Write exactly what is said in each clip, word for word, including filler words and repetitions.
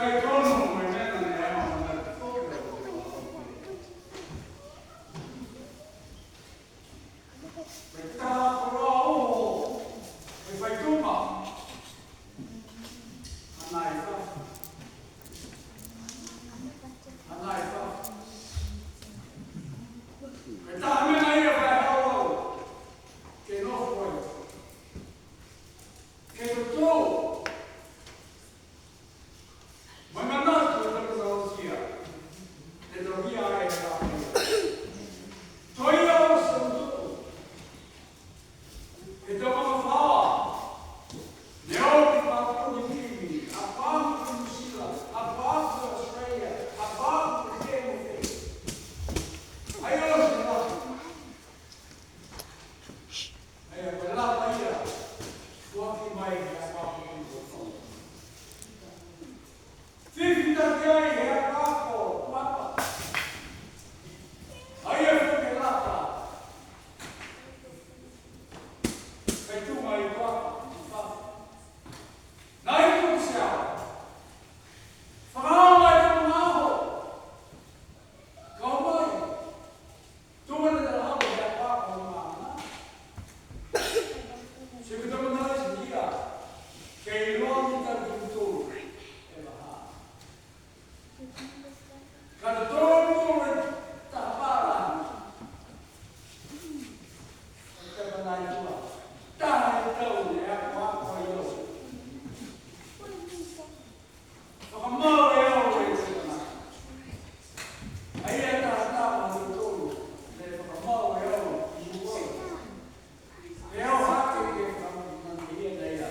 Tonu mo e mena ne aho na. Ko e taha koloa uho, e fai tuga. Hanai fa. Hanai fa. Ko e taha mena ia fai hau au. Ke nofo ai. Ke tutū. Mai manatu e tau tau tia. E tau ia e tau ia. Tau ia o sa tutū. E tau magafaoa. Ne o ki Papua Niu Kini, a Papua Niu Sila, a Papua Australia, a Papua Niu Kini. Ai o sa la. Ai a ko e lata ia. Foaki mai ki a Papua Niu Kini. Fifitaki ai he akoako, tuapa. Ai a ko e lata. Kai tu mai tuapa, tuapa. Nai tu sia. Fakaaoga e tau aho. Kau mai. Tuga ne talahau he akoako ma na. Ti ko e tau mena ia. Ke iloa ni ka tutū. E maha. Ka tutū e taha pala. Ka manai tua. Taha e tau ne akoako ai au. Fakamau e au e tau mena. Ai e taha tama tutū. Ne fakamau e au i mua. E au hake ke fakamau ia nei a.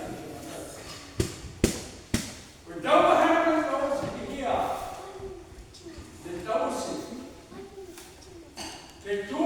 Ko e tau mahana tau si ia. Ne tau si. Ke tū